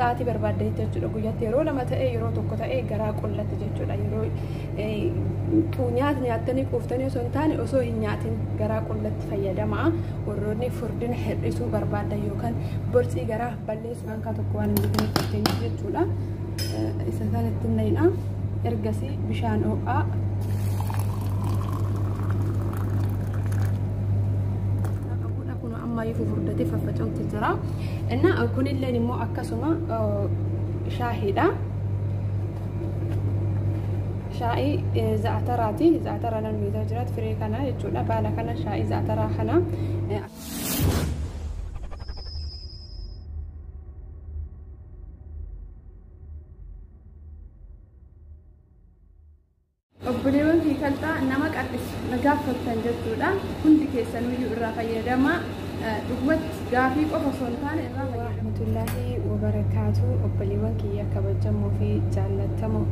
Sa'aatii barbaaddanitti jechuudha. Guyyaatti yeroo 2 ta'e, yeroo 1 ta'e, garaa qullatti jechuudha. Yeroo nyaata nyaattanii quuftanii osoo hin taane, osoo hin nyaatin garaa qullatti fayyadamaa. Warroonni furdina hir'isuu barbaadan yookaan borcii garaa balleessuu hankaa tokko waan hin bitaniif fakkeenyaaf jechuudha. Isa sanatti naqna. Ergasii bishaan ho'aa kun ammayyuu fufurdatee faffaca'utti jira. Innaa kunilleen immoo akkasuma shaahiidha. Shaayii za'ataraati. Za'atara namni beekaa jiraatu firee kana jechuudha. Baala kana, shaayii za'ataraa kana. Obboleewwan fi kalxaa nama qal'isu na gaafattan jechuudha. Hundi keessanuyyuu irraa fayyadama. Dhugumatti gaafii qofa osoo hin taane irraa fayyadama. Rahmatullaahi wabarakaatu. Obboleewwan kiyya kabajamoo fi jaallatamoo,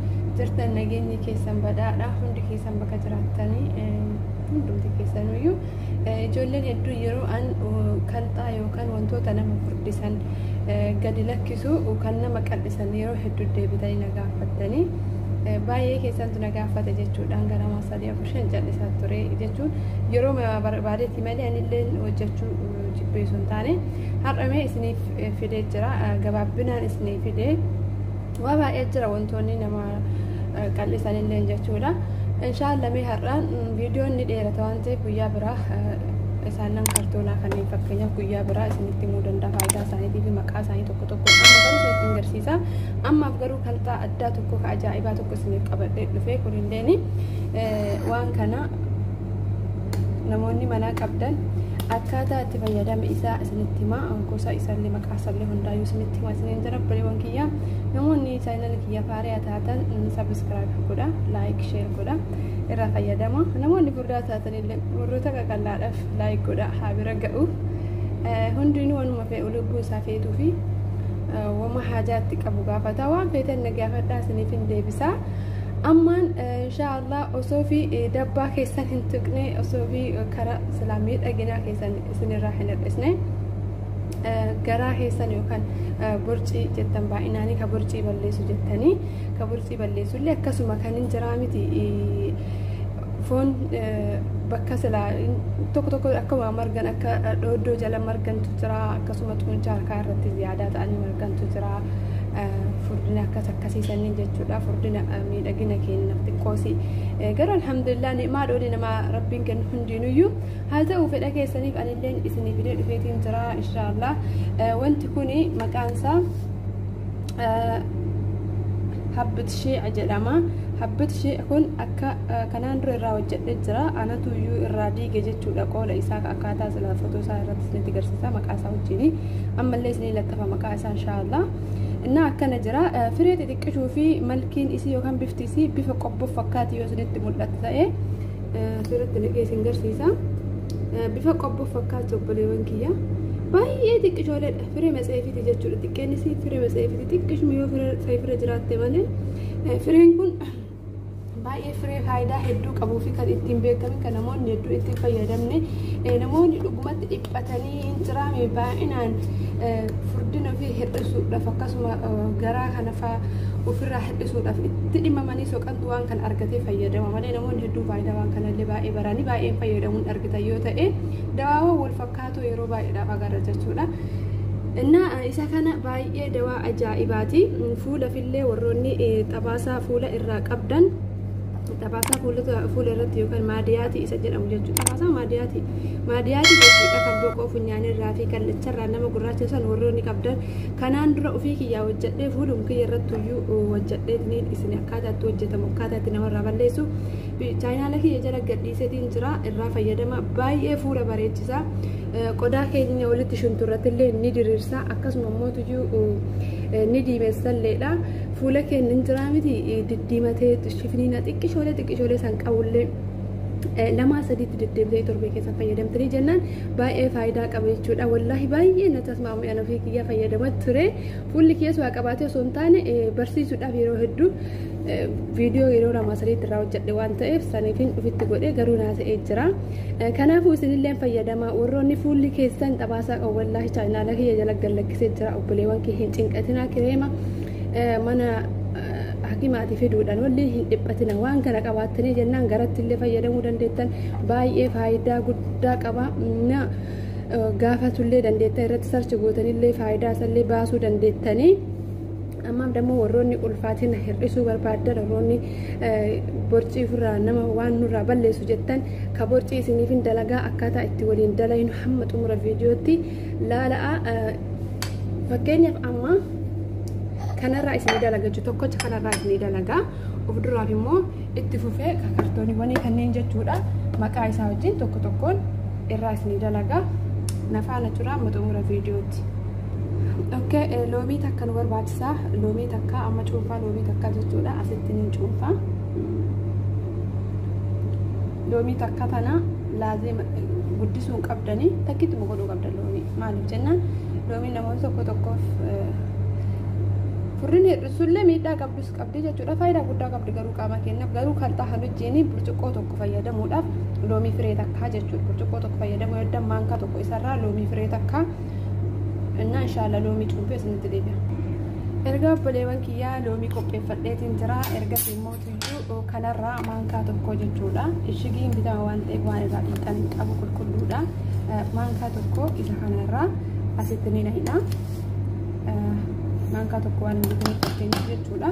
jirtan nageenyi keessan badhaadha. Hundi keessan bakka jiraattanii, hundumti keessanuyyuu. Ijoolleen hedduu yeroo an kalxaa yookaan wantoota nama furdisan gadi lakkisu, kan nama qal'isan yeroo hedduu deebitanii na gaafattanii, baay'ee keessantu na gaafate jechuudhaan gara 3, 4, 5 callisaa ture jechuun yeroo barbaadetti malee anillee hojjechuu jibbee osoo hin taane, har'amee isiniif fidee jira. Gabaabbinaan isinii fidee waa baay'ee jira, wantoonni nama qal'isanillee jechuudha. Inshaallah mee har'aan viidiyoon ni dheerata waan ta'eef, guyyaa biraa isaan nan kartoonaa kanneen fakkeenyaaf guyyaa biraa isinitti himuu danda'a, faayidaa isaaniitii fi maqaa isaanii tokko tokko. Amma garuu isinitti agarsiisa. Ammaaf garuu kalxaa addaa tokko ka ajaa'ibaa tokko isiniif qabadhee dhufe. Kunilleen waan kana namoonni manaa qabdan akkaataa itti fayyadama isaa isinitti hima. Gosa isaallee, maqaa isaallee hundaayyuu isinitti hima isiniin jira. Obboleewwan kiyya, namoonni chaanala kiyya faariyaa taatan subscribe godha, like, share godha, irraa fayyadama. Namoonni furdaa taatan illee warroota qaqallaadhaaf like godha, haa bira ga'u. Hundinuu wanuma fe'u lubbuu isaa feetuu fi wama haajaatti qabu gaafata. Waan feetan na gaafadhaa, isiniif hin deebisaa. Ammaan inshaallah osoo fi dabbaa keessan hin tuqne, osoo fi karaa silaa miidhaginaa keessan isinirraa hin hir'isne, garaa keessan yookaan borcii jettan baay'inaanii ka borcii balleessu jettanii, ka borcii balleessu illee akkasuma kan hin jiraa miti. Foon bakka silaa tokko tokko akkuma margan, akka dhooddoo jala margantu jira. Akkasuma xuuncaa harkaa irratti ziyaadaa ta'anii margantu jira. Furdina akkas akkasiisanii jechuudha. Furdina miidhagina keenyaaf xiqqoosi garuu alhamdulillah ni'maa dhooli nama Rabbiin kennu hundinuyyuu haa ta'u. Fedha keessaniif anilleen isinii fidee dhufeetiin jira inshaallah. Wanti kuni maqaan isaa habbit shii'a jedhama. Habbit shii'a kun akka kanaan dura irraa hojjedhee jira. Anatu iyyuu irraa diige jechuudha. Qoola isaa akkaataa sila footoo isaa irratti isinitti agarsiisa maqaa isaa wajjini. Ammallee isinii laxxafa maqaa isaa inshaallah. Innaa akkana jira. Firee xixiqqishuu fi malkiin isii yookaan bifti isii bifa qobboo fakkaati yoo isinitti mul'atu ta'e, sirriitti naqee isin garsiisa. Bifa qobboo fakkaatu, obboleewwan kiyya. Baay'ee xiqqishooleedha. Firee matseefiiti jechuudha. Xiqqeen isii firee matseefiiti. Xiqqishuma yoo firee sayfira jiraatte malee, fireen kun baay'ee firee faayidaa hedduu qabuu fi kan ittiin beekamin, kan namoonni hedduu ittiin fayyadamne. Namoonni dhugumatti dhiphatanii hin jiraame baay'inaan furdina ofii hir'isuudhaaf, akkasuma garaa kana fa'aa ofirraa hir'isuudhaaf itti dhimmamanii soqantu waan kana argatee fayyadama malee, namoonni hedduun faayidaa waan kanallee baay'ee baranii baay'een fayyadamuun argitan yoo ta'e, dawaawwan wal fakkaatoo yeroo baay'eedhaaf agarra jechuudha. Innaa isa kana baay'ee dawaa ajaa'ibaati. Fuulafillee warroonni xabaasaa fuula irraa qabdan, xabaasaa fuula irratti yookaan maadiyaatii isa jedhamu jechuudha. Xabaasaa maadiyaatii. Maadiyaatii jechuudha, kan boqoo funyaanirraa fi kallacharraa nama gurraacha san warroonni qabdan, kanaan dura ofii kiyyaa hojjedhee, fuulum kiyya irratti iyyuu hojjedhee isin akkaataa itti hojjetamu, akkaataa itti namarraa balleessu chaayinaala kiyya jala gadhiiseetiin jira. Irraa fayyadama, baay'ee fuula bareechisa. Qodaa keenya walitti shunturratti illee ni diriirsa, akkasuma immoo ni diimessalleedha. Fuula keenya hin jiraa miti diddiimatee shifniina xiqqishoolee xiqqishoolee san qabullee Lamaa sadiitti deddeebitee torbee keessa fayyadamtanii jennaan baay'ee faayidaa qaba jechuudha. Wallaahi baay'ee na tasmaa'u ana ofii kiyyaa fayyadamaa ture. Fuulli keessa waa qabaatee osoo hin taane barsiisuudhaaf yeroo hedduu viidiyoo yeroo lamaa sadiitti irraa hojjedhe waan ta'eef saniifin ofitti godhee garuu naa ta'ee jira. Kanaafuu isinillee fayyadamaa warroonni fuulli keessan xabaasaa qabu wallaahi chaanaala kiyya jala gallakkisee jira. Obboleewwan kee hin cinqatinaa kireema mana hakimaati fiduudhaan walli hin dhiphatina waan kana qabaattanii jennaan garatti illee fayyadamuu dandeettan baay'ee faayidaa guddaa qaba. Gaafatullee dandeettan irratti sarchi gootanillee faayidaa isallee baasuu dandeettanii. Ammaaf dammoo warroonni ulfaatina hir'isuu barbaadan warroonni borcii ofirraa nama waan nurraa balleessu jettan ka borcii isiniifin dalagaa akkaataa itti waliin dalaynu hamma xumura viidiyootti laala'a. Fakkeenyaaf amma kanarraa isinii dalaga jechuudha. Tokkocha kanarraa isinii dalagaa. Of duraaf immoo itti fufee kartooniiwwanii kanneen jechuudha. Maqaa isaa wajjin tokko tokkoon irraa isinii dalagaa. Nafaana tura amma xumura viidiyootti. Okay, loomii takka nu barbaachisaa. Loomii takka amma cuunfaa loomii takka jechuudha. Asitti ni cuunfaa. Loomii takka tana laazima guddisuu hin qabdanii takkittuma godhuu qabdan loomii. Maaliif jennaan loomiin namoota tokko tokkoof furriin hir'isuullee miidhaa qabdus qabdi jechuudha. Faayidaa guddaa qabdi garuu qaama keenyaaf garuu kan xahan wajjin burcuqqoo tokko fayyadamuudhaaf loomii firee takkaa jechuudha. Burcuqqoo tokko fayyadamuu yoodan maankaa tokko isarraa loomii firee takkaa innaa inshaalla loomii cuunfee isinitti deebi'a. Erga obboleewwan kiyyaa loomii qopheeffadheetiin jira. Ergas immoo tuyyuu kanarraa maankaa tokko jechuudha. Ishigiin bitama waan ta'eef waan irraa dhiiqan hin qabu qulqulluudha. Maankaa tokko isa kanarraa asitti ni nahidha. Maankaa tokko waan hin bitaniif fakkeenyaaf jechuudha.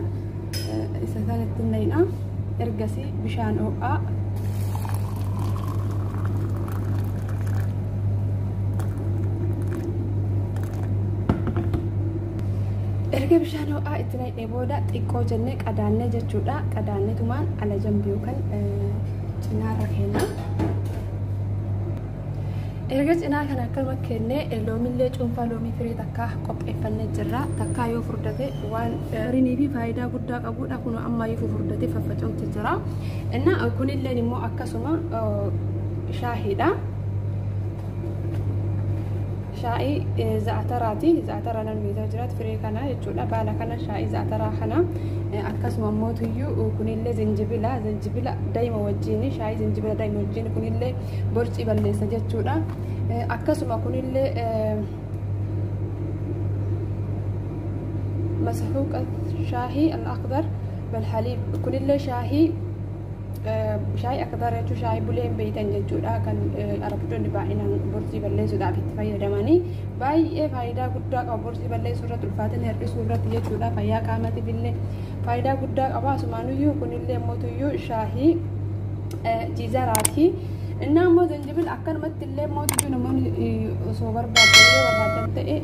Isa kanatti ni nahidha. Ergasii bishaan ho'aa erga bishaan ho'aa itti naqnee booda xiqqoo jennee qadaannee jechuudha. Qadaanneetumaan ala jambii yookaan cinaarra kenna. Erga cinaa kana akkanuma kennee loomillee cuunfaa loomii firee takkaa qopheeffannee jirra. Takkaa yoo furdate waan rinii fi faayidaa guddaa qabudha. Kun ammayyuu furdatee faffaca'utti jira. Innaa kunilleen immoo akkasuma shaahiidha. Shaayii za'ataraati. Za'atara nan beekaa jiraatu firee kana jechuudha. Baala kana shaayii za'ataraa kana akkasuma immoo tuyyuu kunillee zinjibila zinjibila daa'ima wajjin shaayii zinjibila daa'ima wajjin kunillee borcii balleessa jechuudha. Akkasuma kunillee mashuuqa shaahii al-akhdar balhaliib kunillee shaahii shaayii akhdar jechuun shaayii bulee hin beeytan jechuudha. Kan arabtoonni baay'inaan borcii balleessuudhaaf itti fayyadamanii baay'ee faayidaa guddaa qaba. Borcii balleessuu irratti ulfaatina hir'isuu irratti jechuudha. Fayyaa qaamaatiif illee faayidaa guddaa qaba. Asumaanuyyuu kunillee mootuyyuu shaahii jiizaraati. Innaa immoo zanjibil akkanumatti illee mootuyyuu namoonni osoo barbaadan yoo barbaadan ta'e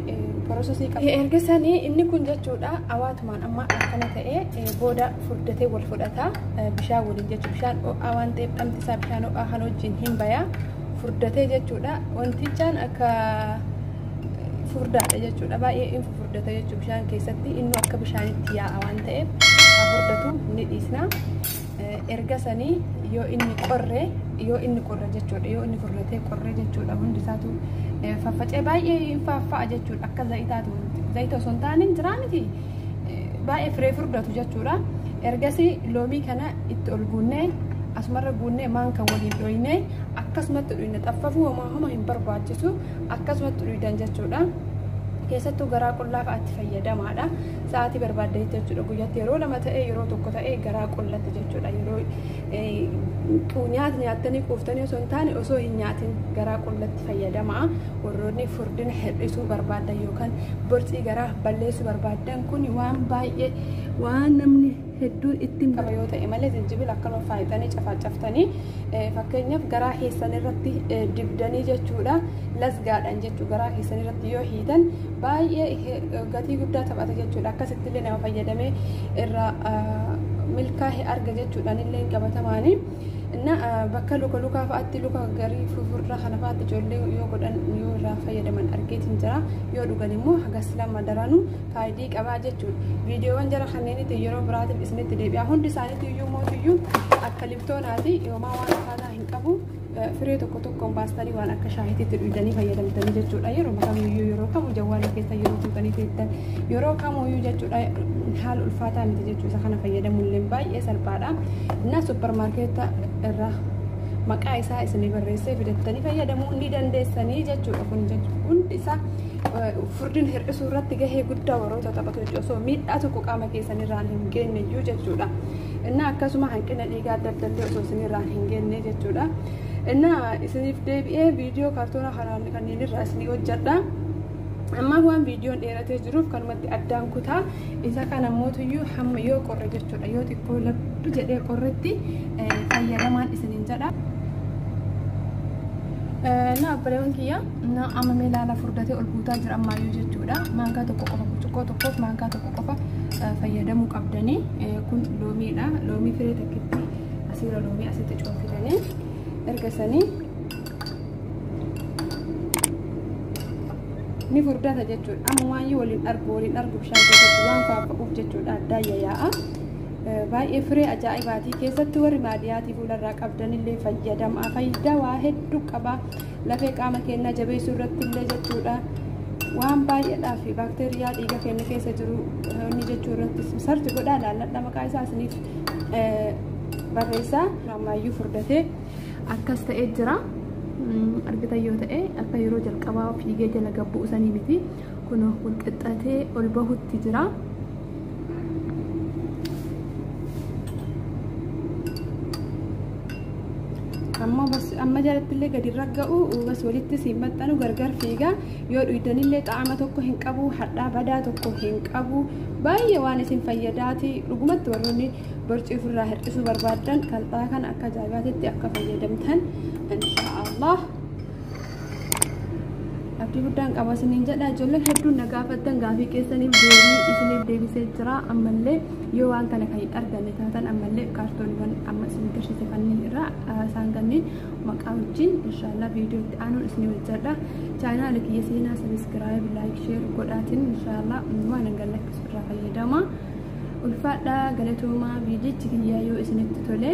porosesii qaba. Erga sanii inni kun jechuudha awaatumaan amma akkana ta'e booda furdatee wal fudhata bishaan waliin jechuudha. Bishaan ho'aa waan ta'eef dhamti isaa bishaan ho'aa kan wajjin hin baya furdatee jechuudha. Wantichaan akka furdaadha jechuudha. Baay'ee in furdata jechuudha bishaan keessatti inni akka bishaanitti yaa'a waan ta'eef furdatu ni dhiisna. Erga sanii yoo inni qorre jechuudha. Yoo inni furdatee qorre jechuudha hundi isaatu faffacee baay'ee hin faaffa'a jechuudha. Akka zayitaatu zayita osoo hin taane jiraa miti baay'ee firee furdatu jechuudha. Ergasii loomii kana itti ol guunnee asumarra guunnee maanka waliin dhoyne akkasumatti dhuyne xaffafuu homaa homa hin barbaachisu akkasumatti dhuydan jechuudha. Keessattuu garaa qullaa fa'aatti fayyadamaadha. Sa'aatii barbaaddeetti jechuudha. Guyyaatti yeroo lama ta'ee yeroo tokko ta'ee garaa qullatti jechuudha. Yeroo nyaata nyaattanii quuftanii osoo hin taane osoo hin nyaatin garaa qullatti fayyadamaa. Warroonni furdina hir'isuu barbaadan yookaan borcii garaa balleessuu barbaadan kun waan baay'ee waan namni hedduun ittiin qaba yoo ta'e malee zinjibila akkanuma faayidanii cafaacaftanii fakkeenyaaf garaa keessan irratti dibdanii jechuudha. Lasgaadhaan jechuudha garaa keessan irratti yoo hiitan baay'ee gatii guddaa taphata jechuudha. Akkasitti illee nama fayyadamee irraa Milkaa'ee arga jechuudhaan illee qabatamaanii. Inna bakka luka lukaa fa'aatti luka garii fufurraa kana fa'aatti ijoollee yoo godhan yoo irraa fayyadaman argeetiin jira. Yoo dhugan immoo hagas lama daranuu faayidii qabaa jechuudha. Viidiyoowwan jara kanneenitti yeroo biraatiif isinitti deebi'a. Hundi isaaniitti iyyuu mootiyyuu akka liptoonaati yoomaa waan akkaataa hin qabu. Firee tokko tokkoon baastanii waan akka shaayiitti dhugdanii fayyadamtanii jechuudha. Yeroo kamiyyuu yeroo kamuu jawwaala keessa yeroo tuutanii teettan yeroo kamuyyuu jechuudha haala ulfaataa miti jechuudha. Isa kana fayyadamuun illee baay'ee salphaadha. Innaa suppermaarkeetta irraa maqaa isaa isinii barreessee fidattanii fayyadamuu ni dandeessanii jechuudha. Kun hundi isaa furdina hir'isuu irratti gahee guddaa warroota taphatu jechuudha. Osoo miidhaa tokko qaama keessanirraan hin geenye iyyuu jechuudha. Innaa akkasuma hanqina dhiigaa adda adda illee osoo isinirraan hin geenye jechuudha. Innaa isiniif deebi'ee viidiyoo kaartoona kanneen irraa isinii hojjedha. Amma waan viidiyoon dheeratee jiruuf kanumatti addaan kutaa. Isa kana mootiyyuu hamma yoo qorre jechuudha. Yoo xiqqoo labdu jedhee qorretti fayyadamaan isiniin jedha. Na obboleewwan kiyya na amma meelaala furdatee ol guutaa jira ammaayyuu jechuudha. Maankaa tokko qofa burcuqqoo tokkoof maankaa tokko qofa fayyadamuu qabdanii. Kun loomiidha. Loomii firee takkitti asiira loomii asitti cuunfitanii erga sanii ni furdata jechuudha. Amma waayyuu waliin argu bishaan keessatti waan faffa'uuf jechuudha. Addaan yaa'a. Baay'ee firee ajaa'ibaatii keessatti warri maadiyaatii fuularraa qabdanillee fayyadama. Faayidaa waa hedduu qaba. Lafee qaama keenyaa jabeessuu irratti illee jechuudha. Waan baay'eedhaa fi baakteeriyaa dhiiga keenya keessa jiru inni jechuu irratti sarti godhaa laalladha maqaa isaa isiniif barreessaa. Ammayyuu furdatee akkas ta'ee jira. Argitan yoo ta'e akka yeroo jalqabaa fiigee jala gabbuu sanii miti. Kun walqixxatee ol bahutti jira. Amma bas amma jalatti illee gadi ragga'u bas walitti siin maxxanu gargar fiigaa. Yoo dhuydanillee xaa'ama tokko hin qabu, hadhaa badaa tokko hin qabu. Baay'ee waan isin fayyadaati. Dhugumatti warroonni borcii ofirraa hir'isuu barbaaddan kalxaa kana akka ajaa'ibaatitti akka fayyadamtan inshaallah. Abdii guddaan qaba isiniin jedha. Ijoolleen hedduun na gaafattan gaafii keessaniif deebii isiniif deebisee jira. Ammallee yoo waan kana kan hin arganne taatan ammallee kaartooniiwwan amma isin agarsiise kanneen irraa isaan kanneen maqaa wajjin inshaallah viidiyoo itti aanuun isinii hojjedha. Chaanaala kiyya seenaa sabiskiraayib, laayik, sheer godhaatiin inshaallah waan hin gallakkisu irraa fayyadama. Ulfaadhaa galatoomaa. Viidiyichi kiyyaa yoo isinitti tole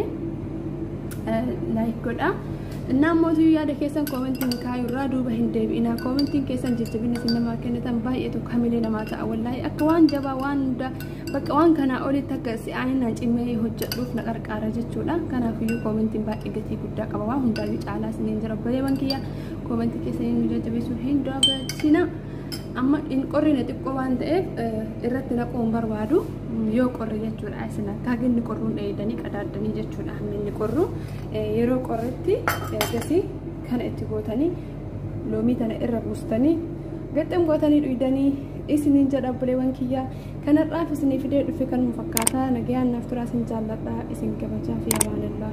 laayik godha. Innaa mootii yaada keessan koomentiin kaayurraa duuba hin deebi'inaa. Koomentiin keessan jajjabina isin namaa kennitan baay'ee tokko hamilee namaa ta'a. Wallaahi akka waan jabaa waan hunda bakka waan kanaa olitti akka si'aayinaan cimee hojjedhuuf na qarqaara jechuudha. Kanaafiyyuu koomentiin baay'ee gatii guddaa qaba. Waan hundaayyuu caalaa isiniin jira. Obboleewwan kiyya koomentii keessanii nu jajjabeessuu hin dagatinaa. Amma hin qorrine xiqqoo waan ta'eef irratti naquu hin barbaadu. Yoo qorre jechuudha isin akka inni qorruun dheedanii qadaaddanii jechuudha. Hammi inni qorru yeroo qorretti gasii kana itti gootanii loomii tana irra buustanii gaxxam gootanii dhuydanii isiniin jedha obboleewwan kiyya. Kanarraaf isinii fidee dhufe kanuma fakkaataa. Nagayaan naaf turaa. Isin jaalladha, isin kabajaa fi amaanallah.